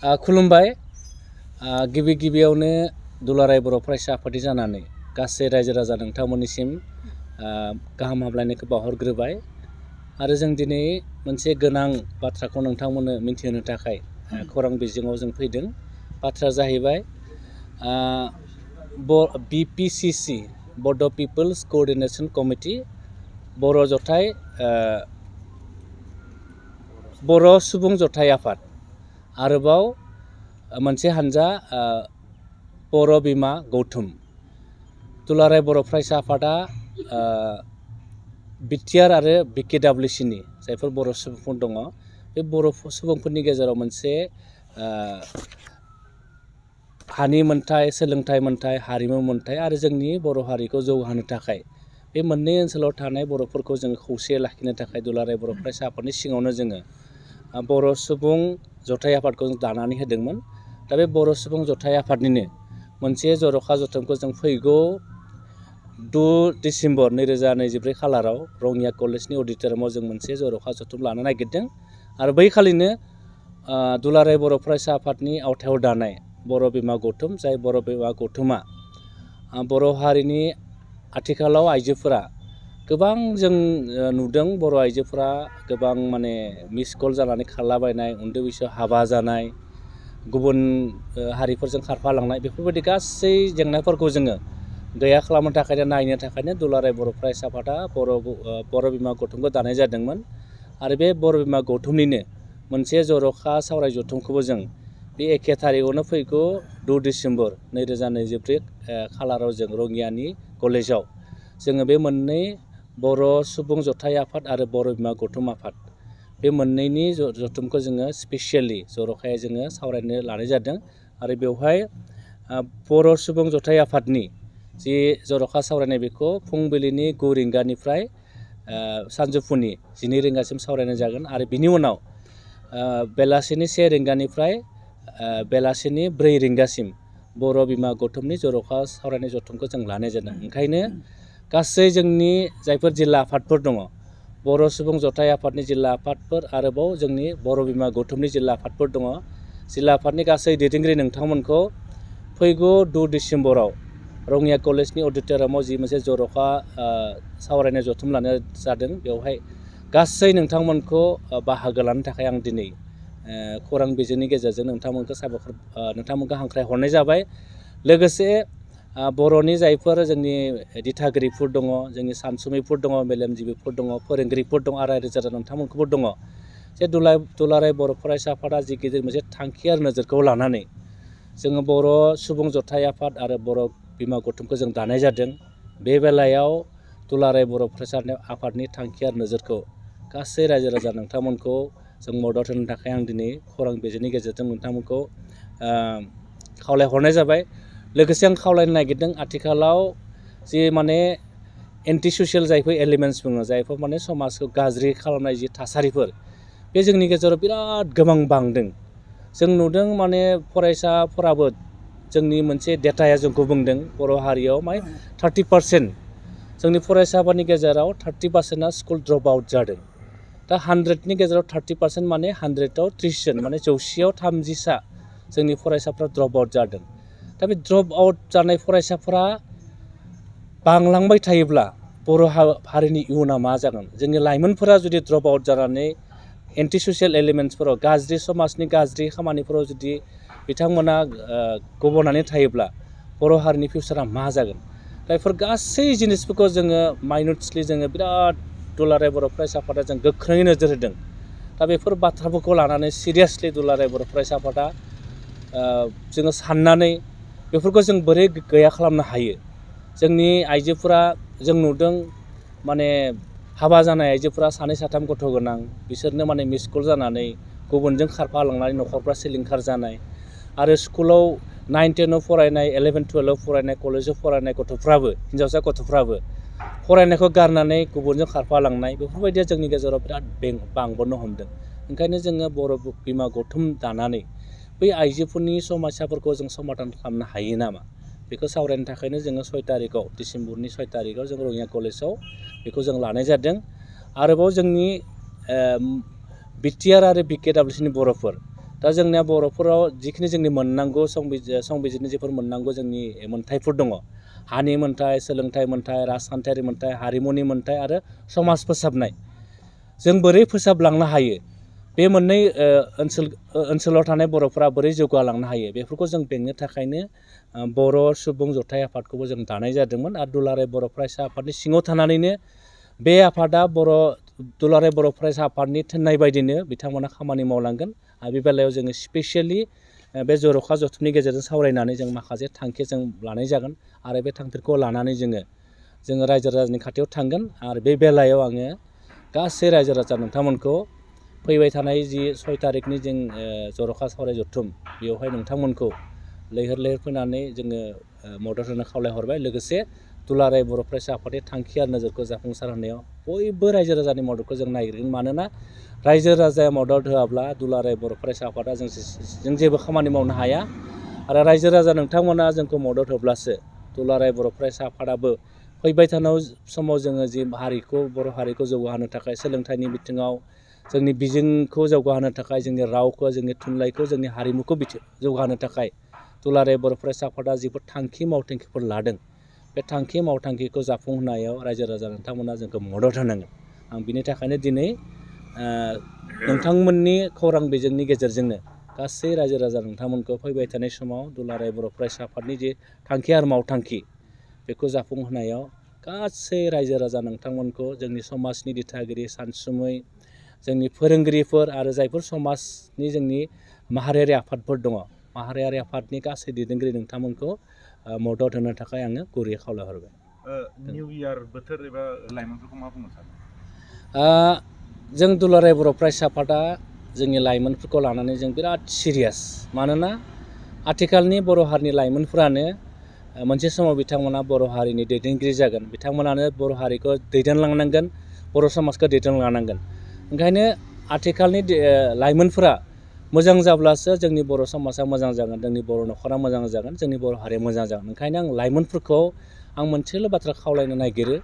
खुलुमबाय। गिबि गिबियावनो दुलाराय बर' फरायसा आफादनि जानानै गासै रायजो राजा नोंथांमोननिसिम गाहाम हामलायनायखौ बावहरग्रोबाय आरो जों दिनै मोनसे गोनां बाथ्राखौ नोंथांमोननो मिन्थिहोनो थाखाय खौरां बिजोङाव जों फैदों। बाथ्राया जाहैबाय BPCC बड' पिपल्स क'अर्डिनेशन कमिटि बर' सुबुं जथाय आफाद आरोबाव मोनसे हानजा बर' बिमा गौथुम। दुलाराय बर' फरायसा आफादा बिटिआर आरो BKWCनि जायफोर बर' सुबुंफोर दङ, बे बर' सुबुंफोरनि गेजेराव मोनसे हानि मोन्थाय, सोलोंथाइ मोन्थाय, हारिमु मोन्थाय आरो जोंनि बर' हारिखौ जौगाहोनो थाखाय बे मोननै ओनसोलाव थानाय बर'फोरखौ जों खौसेयै लाखिनो थाखाय दुलाराय बर' फरायसा आफादनि सिङावनो जोङो बर' सुबुं जथाय आफादखौ दानानै होदोंमोन। दा बे बर' सुबुं जथाय आफादनिनो मोनसे जर'खा जथुमखौ जों फैगौ 2 डिसेम्बर 2024 खालाराव रङिया कलेजनि अडिट'रियामाव जों मोनसे जर'खा जथुम लानो नागिरदों आरो बै खालिनो दुलाराय बर' फरायसा आफादनि आवथायाव दानाय बर' बिमा गौथुम, जाय बर' बिमा गौथुमा बर' हारिनि आथिखालाव आइजोफोरा गोबां जों नुदों, बर' आइजोफोरा गोबां माने मिस कल जानानै खारलाबायनाय, उन्दै बैसोआव हाबा जानाय, गुबुन हारिफोरजों खारफालांनाय, बेफोरबायदि गासै जेंनाफोरखौ जोङो गैया खालामनो थाखायनो नायनो थाखायनो दुलाराय बर' फरायसा आफादा बर' बिमा गौथुमखौ दानाय जादोंमोन आरो बे बर' बिमा गौथुमनिनो मोनसे जर'खा सावराय जथुमखौबो जों बे एखे थारिखआवनो फैगौ 2 डिसेम्बर 2024 खालाराव जों रङियानि कलेजाव जोङो बे मोननै बर' सुबुं जथाय आफाद आरो बर' बिमा गौथुम आफाद बे मोननैनि जथुमखौ जोङो स्पेसियेलि जर'खायै जोङो सावरायनो लानाय जादों आरो बेवहाय बर' सुबुं जथाय आफादनि जि जर'खा सावरायनाय बेखौ फुंबिलिनि 9 रिंगानिफ्राय सानजौफुनि 12 रिंगासिम सावरायनाय जागोन आरो बिनि उनाव बेलासिनि 1 रिंगानिफ्राय बेलासिनि 4 रिंगासिम बर' बिमा गौथुमनि जर'खा सावरायनाय जथुमखौ जों लानाय जादों। ओंखायनो गासै जोंनि जायफोर जिल्ला आफादफोर दङ, बर' सुबुं जथाय आफादनि जिल्ला आफादफोर आरोबाव जोंनि बर' बिमा गौथुमनि जिल्ला आफादफोर दङ, जिल्ला आफादनि गासै दैदेनगिरि नोंथांमोनखौ फैगौ 2 डिसेम्बराव रङिया कलेजनि अडिट'रियामाव जि मोनसे जर'खा सावरायनाय जथुम लानाय जादों, बेवहाय गासै नोंथांमोनखौ बाहागो लानो थाखाय आं दिनै खौरां बिजोंनि गेजेरजों नोंथांमोनखौ हांख्राय हरनाय जाबाय। लोगोसे बर'नि जायफोर जोंनि दिथागिरिफोर दङ, जोंनि सानसुमैफोर दङ, मेलेमजिबिफोर दङ, फोरोंगिरिफोर दङ आरो रायजो राजा नोंथांमोनखौबो दङ जे दुलाराय बर' फरायसा आफादा जि गिदिर मोनसे थांखि आरो नोजोरखौ लानानै जोङो बर' सुबुं जथाय आफाद आरो बर' बिमा गौथुमखौ जों दानाय जादों। बे बेलायाव दुलाराय बर' फरायसा आफादनि थांखि आरो नोजोरखौ गासै रायजो राजा नोंथांमोनखौ जों मदद होनो थाखाय आं दिनै खौरां बिजोंनि गेजेरजों नोंथांमोनखौ खावलायहरनाय जाबाय। लोगोसे आं खावलायनो नागिरदों, आथिखालाव जि माने एन्टि ससियेल जायफोर एलिमेन्टस बुङो, जायफोर माने समाजखौ गाज्रि खालामनाय जि थासारिफोर, बे जोंनि गेजेराव बिराद गोबां बांदों। जों नुदों माने फरायसाफोराबो जोंनि मोनसे डेटाया जोंखौ बुंदों बर' हारियाव 30% जोंनि फरायसाफोरनि गेजेराव 30%आ स्कुल ड्रप आउट जादों। दा 100नि गेजेराव 30% माने 100आव 30 जन, माने 100आव 30सा जोंनि फरायसाफ्रा ड्रप आउट जादों। दा बे ड्रप आउट जानाय फरायसाफोरा बांलांबाय थायोब्ला बर' हारिनि इयुना मा जागोन? जोंनि लाइमोनफोरा जुदि ड्रप आउट जानानै एन्टि ससियेल एलिमेन्ट्सफोराव, गाज्रि समाजनि गाज्रि खामानिफोराव जुदि बिथांमोना गब'नानै थायोब्ला बर' हारिनि फिउचारा मा जागोन? दा बेफोर गासै जिनिसफोरखौ जोङो माइनटली जोङो बिराद दुलाराय बर' फरायसा आफादा जों गोख्रोङै नोजोर होदों। दा बेफोर बाथ्राफोरखौ लानानै सिरियासलि दुलाराय बर' फरायसा आफादा जोङो साननानै बेफोरखौ जों बोरै गैया खालामनो हायो? जोंनि आइजोफोरा जों नुदों माने हाबा जानाय आइजोफोरा 2-3 गथ' गोनां, बिसोरनो माने मिस कल जानानै गुबुनजों खारफालांनानै न'खरफ्रा सिलिंखार जानाय आरो स्कुलाव 9-10आव फरायनाय, 11-12आव फरायनाय, कलेजाव फरायनाय गथ'फ्राबो, हिन्जावसा गथ'फ्राबो फरायनायखौ गारनानै गुबुनजों खारफालांनाय, बेफोरबायदिया जोंनि गेजेराव बिराद बांबोनो हमदों। ओंखायनो जोङो बर' बिमा गौथुम दानानै बै आइजोफोरनि समस्याफोरखौ जों समाधान खालामनो हायो नामा, बेखौ सावरायनो थाखायनो जोङो 6 तारिखआव, डिसेम्बरनि 6 तारिखआव जों रङिया कलेजाव बेखौ जों लानाय जादों। आरोबाव जोंनि बिटिआर आरो BKWCनि बर'फोर दा जोंनिया बर'फोराव जिखिनि जोंनि मोननांगौ संबिजिरनि जिफोर मोननांगौ जोंनि मोन्थाइफोर दङ हानि मोन्थाइ सोलोंथाइ मोन्थाइ राजखान्थियारि मोन्थाइ हारिमुनि मोन्थाइ आरो समाज फोसाबनाय जों बोरै फोसाबलांनो हायो बे मोननै ओनसोलाव थानाय बर'फोरा बोरै जौगालांनो हायो बेफोरखौ जों बेंनो थाखायनो बर' सुबुं जथाय आफादखौबो जों दानाय जादोंमोन आरो दुलाराय बर' फरायसा आफादनि सिङाव थानानैनो बे आफादा दुलाराय बर' फरायसा आफादनि थिननाय बायदिनो बिथांमोना खामानि मावलांगोन आरो बे बेलायाव जोङो स्पेसियेलि बे जर'खा जथुमनि गेजेरजों सावरायनानै जों माखासे थांखि जों लानाय जागोन आरो बे थांखिखौ लानानै जोङो रायजो राजानि खाथियाव थांगोन आरो बे बेलायाव आङो गासै रायजो राजा नोंथांमोनखौ फैबाय थानाय जि 6 तारिखनि जों जर'खा सावराय जथुम बेवहाय नोंथांमोनखौ लैहोर लैहोर फैनानै जोङो मदद होनो खावलायहरबाय लोगोसे दुलाराय बर' फरायसा आफादनि थांखि आरो नोजोरखौ जाफुंसार होनायाव बयबो रायजो राजानि मददखौ जों नागिरगोन मानोना रायजो राजाया मदद होआब्ला दुलाराय बर' फरायसा आफादा जों जेबो खामानि मावनो हाया आरो रायजो राजा नोंथांमोना जोंखौ मदद होब्लासो दुलाराय बर' फरायसा आफादाबो फैबाय थानाय समाव जोङो जि बर' हारिखौ जौगाहोनो थाखाय सोलोंथाइनि बिथिङाव जोंनि बिजोंखौ जौगाहोनो थाखाय जोंनि रावखौ जोंनि थुनलाइखौ जोंनि हारिमुखौ जौगाहोनो थाखाय दुलाराय बर' फरायसा आफादा जिफोर थांखि मावथांखिफोर लादों बे थांखि मावथांखिखौ जाफुंहोनायाव रायजो राजा नोंथांमोना जोंखौ मदद होनांगोन आं बिनि थाखायनो दिनै नोंथांमोननि खौरां बिजोंनि गेजेरजोंनो गासै रायजो राजा नोंथांमोनखौ फैबाय थानाय समाव दुलाराय बर' फरायसा आफादनि जे थांखि आरो मावथांखि बेखौ जाफुंहोनायाव गासै रायजो राजा नोंथांमोनखौ जोंनि समाजनि दिथागिरि सानसुमै जोंनि फोरोंगिरिफोर आरो जायफोर समाजनि जोंनि माहारियारि आफादफोर दङ माहारियारि आफादनि गासै दैदेनगिरि नोंथांमोनखौ मदद होनो थाखाय आङो गुरैयै खावलायहरबाय। निउ इयार बोथोर एबा लाइमोनफोरखौ मा बुंनो सानो? जों दुलाराय बर' फरायसा आफादा जोंनि लाइमोनफोरखौ लानानै जों बिराद सिरियास मानोना आथिखालनि बर' हारिनि लाइमोनफोरानो मोनसे समाव बिथांमोना बर' हारिनि दैदेनगिरि जागोन बिथांमोनानो बर' हारिखौ दैदेनलांनांगोन बर' समाजखौ दैदेनलांनांगोन ओंखायनो आथिखालनि लाइमोनफोरा मोजां जाब्लासो जोंनि बर' समाजा मोजां जागोन जोंनि बर' न'खरा मोजां जागोन जोंनि बर' हारिया मोजां जागोन ओंखायनो आं लाइमोनफोरखौ आं मोनसेल' बाथ्रा खावलायनो नागिरो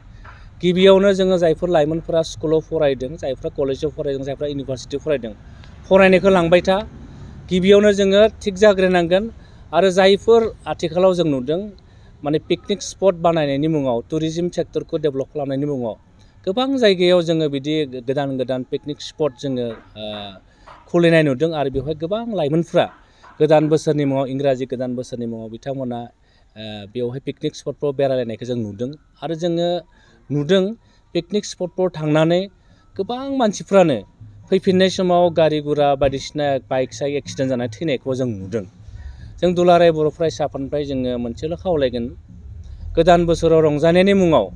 गिबियावनो जोङो जायफोर लाइमोनफोरा स्कुलाव फरायदों जायफ्रा कलेजाव फरायदों जायफ्रा इउनिभारसिटियाव फरायदों फरायनायखौ लांबाय था गिबियावनो जोङो थिग जाग्रोनांगोन आरो जायफोर आथिखालाव जों नुदों माने पिकनिक स्पट बानायनायनि मुङाव टुरिजिम सेक्टरखौ डेभेलप खालामनायनि मुङाव गोबां जायगायाव जोङो बिदि गोदान पिकनिक स्पट जोङो खुलिनाय नुदों आरो बेवहाय गोबां लाइमोनफ्रा गोदान बोसोरनि मुङाव इंराजि गोदान बोसोरनि मुङाव बिथांमोना बेवहाय पिकनिक स्पटफ्राव बेरायलायनायखौ जों नुदों आरो जोङो नुदों पिकनिक स्पटफ्राव थांनानै गोबां मानसिफ्रानो फैफिननाय समाव गारि गुरा बायदिसिना बाइक साइक एक्सिडेन्ट जानानै थैनायखौ जों नुदों जों दुलाराय बर' फरायसा आफादनिफ्राय जोङो मोनसेल' खावलायगोन गोदान बोसोराव रंजानायनि मुङाव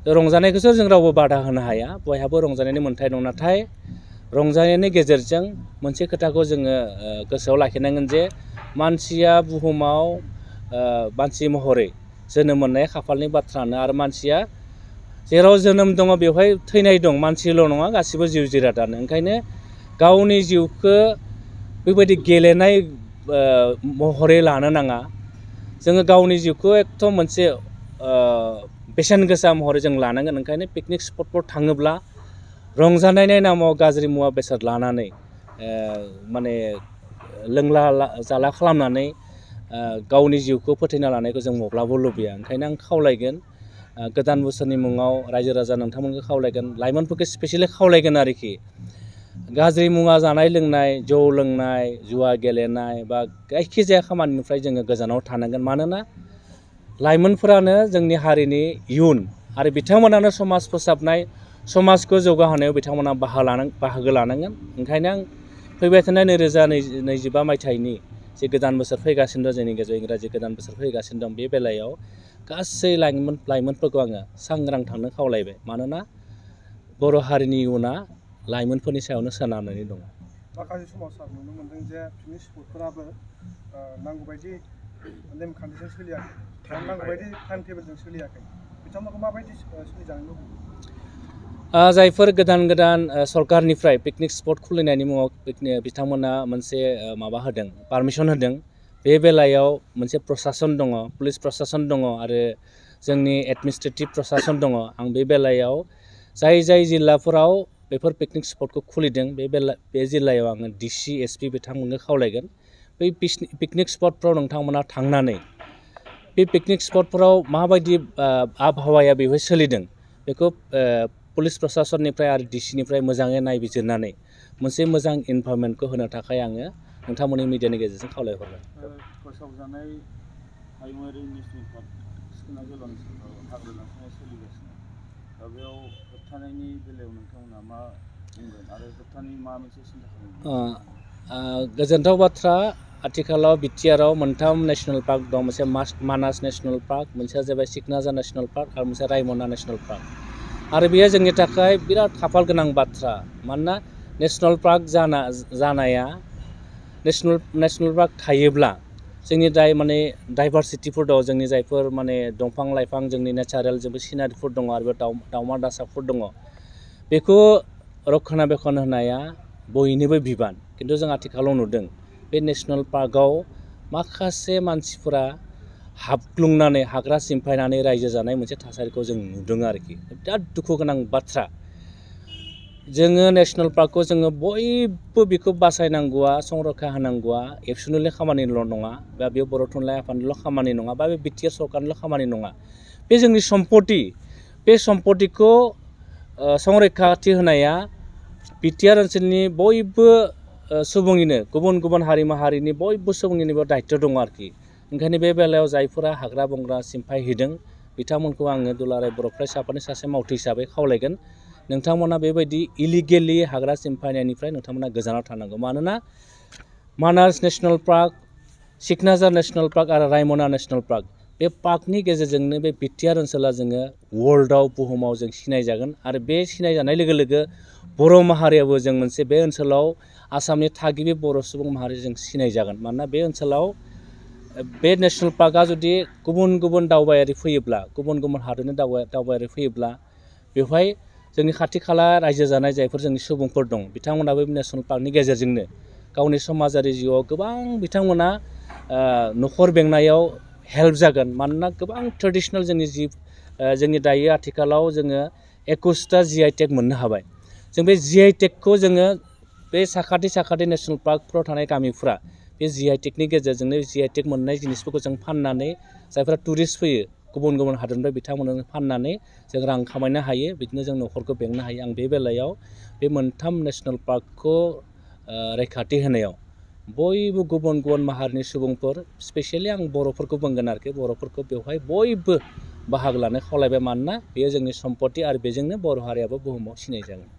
रंजानायखौसो जों रावबो बादा होनो हाया बयहाबो रंजानायनि मोन्थाय दं नाथाय रंजानायनि गेजेरजों मोनसे खोथाखौ जोङो गोसोआव लाखिनांगोन जे मानसिया बुहुमाव मानसि महरै जोनोम मोननाय खाफालनि बाथ्रानो आरो मानसिया जेराव जोनोम दङ बेवहाय थैनाय दं मानसिल' नङा गासिबो जिउ जिरादानो ओंखायनो गावनि जिउखौ बेबायदि गेलेनाय महरै लानो नाङा जोङो गावनि जिउखौ एकदम मोनसे बेसेन गोसा महरै जों लानांगोन ओंखायनो पिकनिक स्पटफ्राव थाङोब्ला रंजानायनि नामाव गाज्रि मुवा बेसाद लानानै माने लोंला जाला खालामनानै गावनि जिउखौ फोथैना लानायखौ जों माब्लाबो लुबैया ओंखायनो आं खावलायगोन गोदान बोसोरनि मुङाव रायजो राजा नोंथांमोनखौ खावलायगोन लाइमोनफोरखौ स्पेसियेलि खावलायगोन आरोखि गाज्रि मुवा जानाय लोंनाय जौ लोंनाय जुवा गेलेनाय बा जायखिजाया खामानिनिफ्राय जोङो गोजानाव थानांगोन मानोना लाइमोनफोरानो जोंनि हारिनि इयुन आरो बिथांमोनानो समाज फोसाबनाय समाजखौ जौगाहोनायाव बिथांमोना बाहागो लानांगोन ओंखायनो आं फैबाय थानाय 2022 मायथाइनि जे गोदान बोसोर फैगासिनो दं जोंनि गेजेराव इंराजि गोदान बोसोर फैगासिनो दं बे बेलायाव गासै लाइमोनफोरखौ आङो सांग्रां थानो खावलायबाय मानोना बर' हारिनि इयुना लाइमोनफोरनि सायावनो सोनारनानै दङ। माखासे समाव सार नुनो मोनदों जे पिकनिक स्पटफोराबो नांगौबायदि नेमखान्थिजों सोलियाखै नांगौबायदि टाइम टेबोलजों सोलियाखै बिथांमोनखौ माबायदि सोलिजानो लुबैयो? जायफोर गोदान सरकारनिफ्राय पिकनिक स्पट खुलिनायनि मुङाव बिथांमोना मोनसे माबा होदों पारमिसन होदों बे बेलायाव मोनसे प्रसासन दङ पुलिस प्रसासन दङ आरो जोंनि एडमिनिस्ट्रेटिभ प्रसासन दङ आं बे बेलायाव जाय जिल्लाफोराव बेफोर पिकनिक स्पटखौ खुलिदों बे जिल्लायाव आङो डिसि एसपि बिथांमोननो खावलायगोन बै पिकनिक स्पटफ्राव नोंथांमोना थांनानै बे पिकनिक स्पटफोराव माबायदि आबहावाया बेवहाय सोलिदों बेखौ पुलिस प्रसासननिफ्राय आरो डिसिनिफ्राय मोजाङै नायबिजिरनानै मोनसे मोजां इनभारमेन्टखौ होनो थाखाय आङो नोंथांमोननि मिडियानि गेजेरजों खावलायहरबाय। फोसावजानाय हायुङारि नेसनेल पार्क सिखोना जोहोलाव हाग्रा दानस्रांनाय सोलिगासिनो दा बेयाव होबथानायनि बेलायाव नोंथांमोना मा बुंगोन आरो होबथानायनि मा मोनसे सिन्था खालामगोन? गोजोनथाव बाथ्रा आथिखालाव बिटिआरआव मोनथाम नेसनेल पार्क दं मोनसे मानास नेसनेल पार्क मोनसेया जाबाय सिकनाझार नेसनेल पार्क आरो मोनसे रायमना नेसनेल पार्क आरो बेयो जोंनि थाखाय बिराद खाफाल गोनां बाथ्रा मानोना नेसनेल पार्क जानाया नेसनेल पार्क थायोब्ला जोंनि माने डाइभारसिटिफोर दं जोंनि जायफोर माने दंफां लाइफां जोंनि नेचारेल जेबो सिनारिफोर दङ आरो बे दाउमा दाउसाफोर दङ बेखौ रक्षनाबेक्षन होनाया बयनिबो बिबान खिन्थु जों आथिखालाव नुदों बे नेसनेल पार्कआव माखासे मानसिफोरा हाबग्लुंनानै हाग्रा सिमफायनानै रायजो जानाय मोनसे थासारिखौ जों नुदों आरोखि बिराद दुखु गोनां बाथ्रा जोङो नेसनेल पार्कखौ जोङो बयबो बेखौ बासायनांगौआ संरैखा होनांगौआ एबसुनेलि खामानिल' नङा बा बेयाव बर' थुनलाइ आफादनिल' खामानि नङा बा बे बिटिआर सरकारनिल' खामानि नङा बे जोंनि सम्पति बे सम्पतिखौ संरैखाथि होनाया बिटिआर ओनसोलनि बयबो सुबुंनिनो गुबुन गुबुन हारि माहारिनि बयबो सुबुंनिनो बेयाव दायित्व दङ आरोखि ओंखायनो बे बेलायाव जायफोरा हाग्रा बंग्रा सिमफायहैदों बिथांमोनखौ आङो दुलाराय बर' फरायसा आफादनि सासे मावथि हिसाबै खावलायगोन नोंथांमोना बेबायदि इलिगेलि हाग्रा सिमफायनायनिफ्राय नोंथांमोना गोजानाव थानांगौ मानोना मानास नेसनेल पार्क सिकनाझार नेसनेल पार्क आरो रायमना नेसनेल पार्क बे पार्कनि गेजेरजोंनो बे बिटिआर ओनसोला जोङो वर्ल्डआव बुहुमाव जों सिनायजागोन आरो बे सिनायजानाय लोगो लोगो बर' माहारियाबो जों मोनसे बे ओनसोलाव आसामनि थागिबि बर' सुबुं माहारिजों सिनायजागोन मानोना बे ओनसोलाव बे नेसनेल पार्कआ जुदि गुबुन गुबुन दावबायारि फैयोब्ला गुबुन गुबुन हादरनि दावबायारि फैयोब्ला बेवहाय जोंनि खाथि खाला रायजो जानाय जायफोर जोंनि सुबुंफोर दं बिथांमोनाबो नेसनेल पार्कनि गेजेरजोंनो गावनि समाजारि जिउआव गोबां बिथांमोना न'खर बेंनायाव हेल्प जागोन मानोना गोबां ट्रेडिसनेल जोंनि दायो आथिखालाव जोङो 21टा GI टेग मोननो हाबाय जों बे GI टेगखौ जोङो बे साखाथि नेसनेल पार्कफ्राव थानाय गामिफ्रा बे GI टेगनि गेजेरजोंनो GI टेग मोननाय जिनिसफोरखौ जों फाननानै जायफ्रा टुरिस्ट फैयो गुबुन गुबुन हादरनिफ्राय बिथांमोननो फाननानै जों रां खामायनो हायो बिदिनो जों न'खरखौ बेंनो हायो आं बे बेलायाव बे मोनथाम नेसनेल पार्कखौ रैखाथि होनायाव बयबो गुबुन गुबुन माहारिनि सुबुंफोर स्पेसियेलि आं बर'फोरखौ बुंगोन आरोखि बर'फोरखौ बेवहाय बयबो बाहागो लानो खावलायबाय मानोना बेयो जोंनि सम्पति आरो बेजोंनो बर' हारियाबो बुहुमाव सिनायजागोन।